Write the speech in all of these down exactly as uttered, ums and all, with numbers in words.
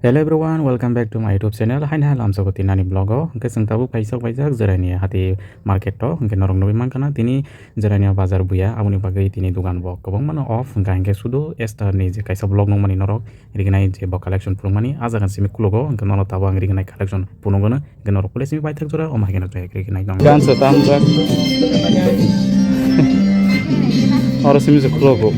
Hello everyone, welcome back to my YouTube channel. Haini hai lamsoko tinani vlog o. Hwnkhe chwng tabuk phaisok paijak Jirania hati market o. Hwnkhe norok nugwi mankha na tini Jirania bazar buya, aboni bagwi tini dugan bo kwbangmano off. Hwnkhe hwnkhe sudu Esther ni je kaisa vlog nukmani norok rignai je bo collection phunukmani, ah jaga simi khulugo. Hwnkhe norok tabuk ang rignai collection phunukgwno. Hwnkhe norok pule simi paithak jora omo hai kheno try khe rignai tong. Gansa tamjak. Oro simi se khulugo.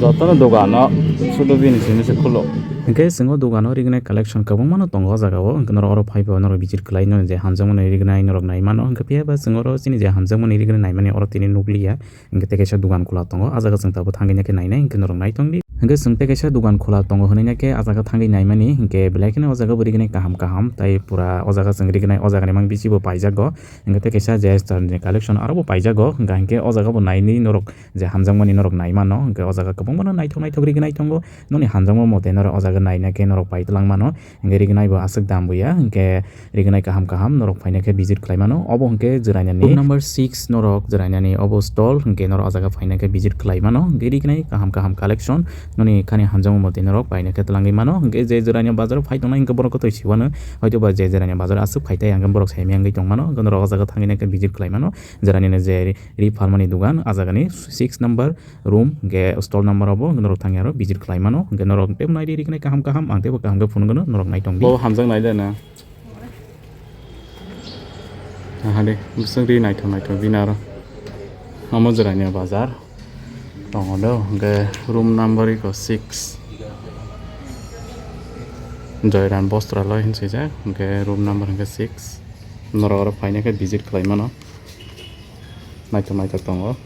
Jotono dogano sudu bini simi se khulo. Hwnkhe chwng o dogano rignai collection kwbangmano tongo o jaga o, hwnkhe norok oro phaiba norok visit khlai no je hamjakmani rignai norok nai mano, hwnkhe phiya ba chwng oro chini je hamjakmani rignai nai mani oro tini nukliya, hwnkhe tei kaisa dogan khula tongo, ah jaga chwng tabuk thangwi naikhe nainai, hwnkhe norok nai tongdi. Hwnkhe chwng tei kaisa dogan khula tongo hwnwi naikhe ah jaga thangwi nai mani, hwnkhe belai kheno o jaga bo rignai kaham kaham, tai pura o jaga chwng rignai o jagani mang bisi bo paijago, hwnkhe tei kaisa je Esther ni collection aro bo paijago, hwnkhe o jaga bo nainwi norok je hamjakmani norok nai mano, hwnkhe o jaga kwbangma no naithok naithok rignai tongo. Noni hamjakma mote norok o jaga naina khe norok pai twlang mano, hwnkhe rignai bo aswk dam buya, hwnkhe rignai kaham kaham norok phaina khe visit khlai mano. Obo hwnkhe Jirania ni room number six norok Jirania ni obo stall, hwnkhe norok o jaga phaina khe visit khlai mano, hwnkhe rignai kaham kaham collection noni khani hamjakma mote norok paina khe twlangwi mano. Hwnkhe je Jirania bazar o phai tongnai hwnkhe borok kotoi siwano, hoito ba je Jirania bazar aswk phai tai hwnkhe borok saimaya wngwi tong mano, hwnkhe norok o jaga thangwi naikhe visit khlai mano. Jirania ni je ri phalmani dogan, ah jagani six number room, hwnkhe stall number obo, hwnkhe norok thangwi aro visit khlai mano. Hwnkhe norok teibo naidi rignai kaham kaham, ang teibo kaham khe phunukgwno, norok nai tongdi. Bo hamjak nai de na? Aha de, bwswk ri naithok naithok bini aro. Omo Jirania bazar tongo do, hwnkhe room number iko six. Joyram Bostraloy hinwi swijak, hwnkhe room number hwnkhe six. Norok oro phaina khe visit khlai mano. Naithok naithok tongo.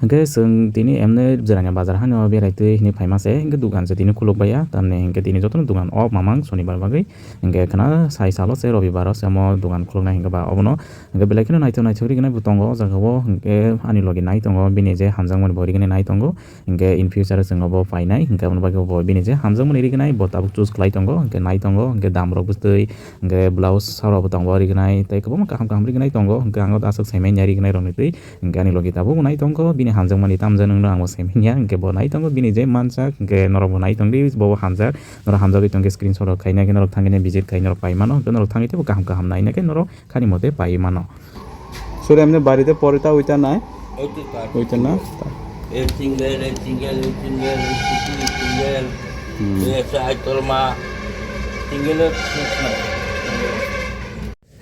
Hwnkhe chwng tini emne Jirania bazar hani o berai twi hinwi phaima se, hwnkhe dogan se tini khuluk baiya, tamni hwnkhe tini jotono dogan off mamang sonibar bagwi, hwnkhe khwna sai salo se robibar o se omo dogan khuluknai hwnkhe ba obono hwnkhe belai kheno naithok naithok rignai bo tongo o jaga o, hwnkhe ani logi nai tongo bini je hamjakmani bo rignai nai tongo. Hwnkhe in future o chwng obo painai, hwnkhe aboni bagwi bo bini je hamjakmani rignai bo tabuk choose khlai tongo, hwnkhe nai tongo, hwnkhe dam rok bwtwi, hwnkhe blouse sa rok bo tongo rignai, tei kwbangma kaham kaham rignai tongo, hwnkhe ang o aswk saimanya rignai rokni twi, hwnkhe ani logi tabuk nai tongo, bini hamjakmani tamjak nwngno ang bo saimanya, hwnkhe bo nai tongo, bini je manjak, hwnkhe norok bo nai tongdi, bo bo hamjak, norok hamjagwi tongkhe screenshot rok khaina khe norok thangwi visit khai norok pai mano, hwnkhe norok thangwi teibo kaham kaham naina khe norok khani mote pai mano. Sir, emni barite porita uita nai? Uita ta. Uita na? Ta. E single, e single, e single, e single, e single. Hmm. E sa ai tolma. Single, e single.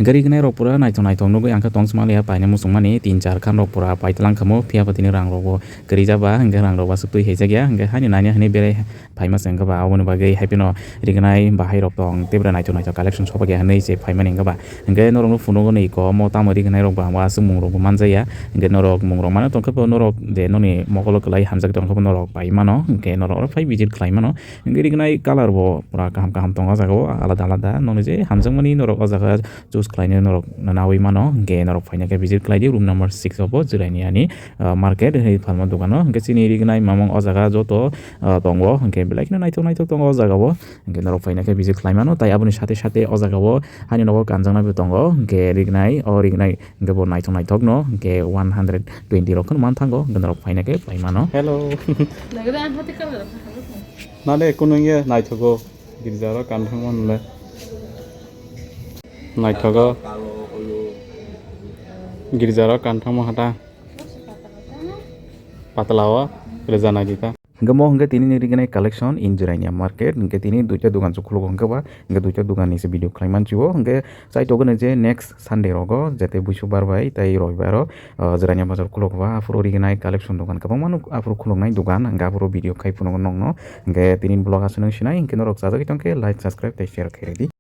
Gari gnai rok pura naithok naithok nugwi ang khe tong sma liya paina muchung mani tin char khan rok pura paitlang khamu phiya phatini rang rok bo kwrwi jaba hwnkhe rang rok aswk twi hai jakya hwnkhe haini nani hwnwi berai phaima se wngkha ba, aboni bagwi hai phano rignai bahai rok tong tei bwrwi naithok naithok collection sopak ya hinwi se phaimani wngkha ba. Hwnkhe norokno phunukgo nwi iko omo tamo rignai rok ba, omo aswk mung rok bo manjaya. Hwnkhe norok mung rok mano tongkhe bo norok je noni mokolo kwlai hamjak tongkhe bo norok pai mano, hwnkhe norok oro phai visit khlai mano. Hwnkhe rignai colour bo pura kaham kaham tongo o jaga o alada alada, noni je hamjakmani norok o jaga choose khlainai norok nawi mano, hwnkhe norok phaina khe visit khlai di room number six o bo Jirania ni, ah, market hinwi phalma dogano. Hwnkhe chini rignai mamang o jaga joto, ah, tongo, hwnkhe belai kheno naithok naithok tongo o jaga o. Hwnkhe norok phaina khe visit khlai mano, tai aboni sate sate o jaga o hani nogo kanjaknai bo tongo, hwnkhe rignai, o rignai hwnkhe bo naithok naithok no, hwnkhe one hundred twenty rok kheno man thango, hwnkhe norok phaina khe pai mano. Hello. Nagada ang hati kala. Nale kuno ye naithogo girja ro kan thangma nle. Naithogo. Girja ro kan thangma hata. Patla o reza nai dita. Hwnkhe mo hwnkhe tini ni rignai collection in Jirania market, hwnkhe tini duita dogan se khuluk hwnkhe ba, hwnkhe duita dogan ni se video khlai manchi o, hwnkhe chai togoni je next Sunday rogo, jete buisu bar bai tei roibar o, ah, Jirania bazar khuluk ba, aphuru rignai collection dogan kwbangma no aphuru khuluknai dogan, hwnkhe aphuru video khai phunukgo nokno, hwnkhe tini vlog aswk nung sinai, hwnkhe norok chajagwi tongkhe like, subscribe tei share khairidi.